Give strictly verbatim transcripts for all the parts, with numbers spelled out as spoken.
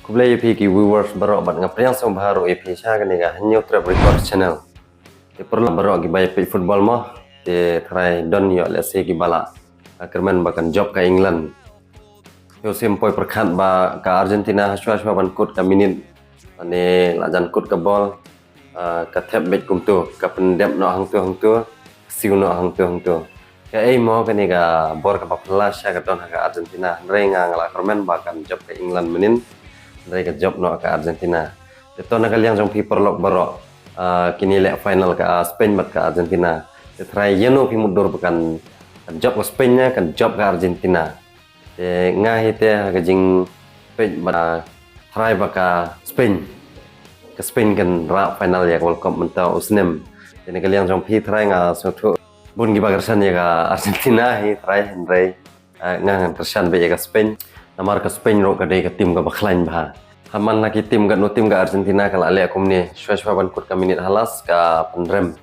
Khublei ïa phi ki viewers baroh bad nga pdiang sngewbha ruh ïa phi sha kane ka Hynñiewtrep Record Channel. Te paralok baroh kiba ïa peit football mo, te trai don ïoh lehse kiba lah kyrmen ba kan jop ka England. Ïoh sim poi pyrkhat ba ka Argentina hashwa hashwa ban kut ka minit, lane la jan kut ka bol, ah, ka thep beit kumto, ka pyndep noh hangto hangto, ka siew noh hangto hangto. Kaei mo, kane ka bor kaba phylla sha ka don ha ka Argentina, hynrei nga nga la kyrmen ba kan jop ka England mynnin, hynrei ka jop noh ka Argentina. Te to na ka liang jong phi paralok baroh, ah, kine leh final ka, ah, Spain bad ka Argentina. Te trai ïano phi mutdur ba kan, kan jop ka Spain ne kan jop ka Argentina. Te nga hi te ha ka jingpeit ba trai ba ka Spain, ka Spain kan rah final ïa ka World Cup mynta u snem. Te na ka liang jong phi trai nga sngewthuh bun kiba kyrshan ïa ka Argentina hi trai, hynrei, eh, nga ngan kyrshan beit ïa ka Spain. Namar ka Spain ruh ka dei ka team kaba khlaiñ bha. Ha man la ki team, katno team, ka Argentina ka la leh kumne, shwa shwa ban kut ka minit ha last ka pynrem.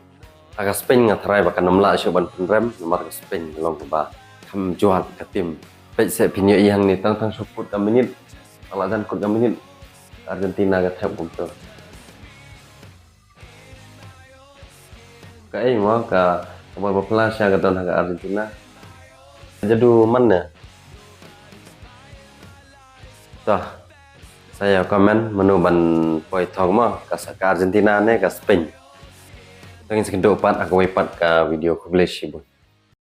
Ha ka Spain nga trai ba kan ym lah shuh ban pynrem, namar ka Spain ka long kaba kham jwat ka team. Peit seh phin ïohi hangne, tang tang shu kut ka minit, tang la jan kut ka minit, Argentina ka thep kumto. Kaei mo, ka, ka bor ba phylla sha ka don ha ka Argentina. Jadu man ne. Toh, sa ïa comment mano ban poi thok mo, ka sa, ka Argentina ne ka Spain. To ngin sa ïakynduh pat ha kawei pat ka video. Khublei shibun.